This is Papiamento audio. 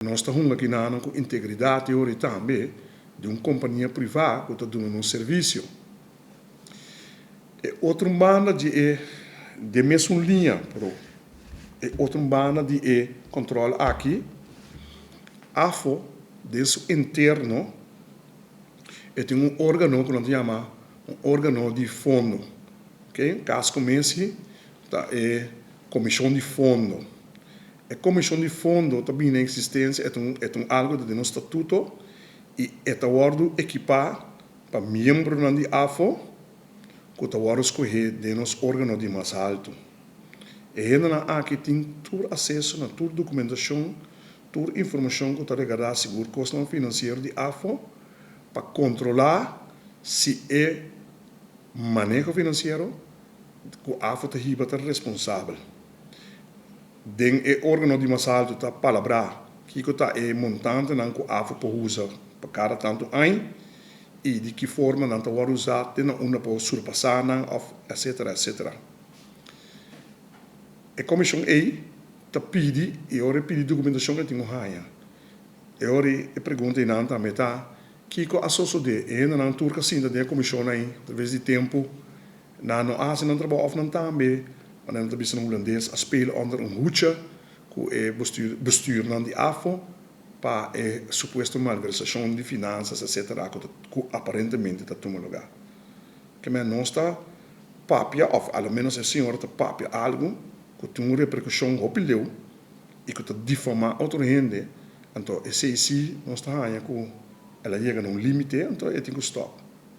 Nos ta hunga kinanan ku integridat i ora i tambe di un kompania privá ku ta duna nos servisio. E otro banda di e den mesun liña, pero e otro banda di e kòntròl aki, afo den su interno e tin un órgano ku nan ta yama un órgano di fondo. Oke, kas ku mesi ta e komishon di fondo. E komishon di fondo ta bini na eksistensia, e ta un e ta un algu ta den nos statuto i e ta wòrdu ekipá pa miembronan di afo ku ta wòrdu skohé den nos órgano di mas haltu. E hendenan aki tin tur aseso na tur dokumentashon, tur informashon ku ta regardá sigur kosnan finansiero di afo pa kontrolá si e maneho finansiero ku afo ta hiba ta responsabel. Den e órgano di mas haltu ta palabrá kiko ta e montantenan ku afo por usa pa kada tantu aña i di ki forma nan ta wòrdu usá te na unda por surpasá nan òf etcetera etcetera. E komishon ei ta pidi i ora e pidi dokumentashon e tin ku haña. E ora e pregunta einan tambe ta, kiko a sosodé? E hendenan tur ku a sinta den e komishon ei atraves di tempu Nan no a hasi nan trabou of nan tambe, manera nan ta bisa na hulandes, a spelen onder een hoedje ku e bestuurnan di afo pa e supuesto malversacion di finanzas etc. Ku ta ku aparentemente ta tuma lugar. Keme nos ta papia of a lo menos e señora ta papia algu ku tin un repercusion hopi leu i ku ta difama otro hende, anto esei si nos ta haña ku el a yega na un limite anto e tin ku stop.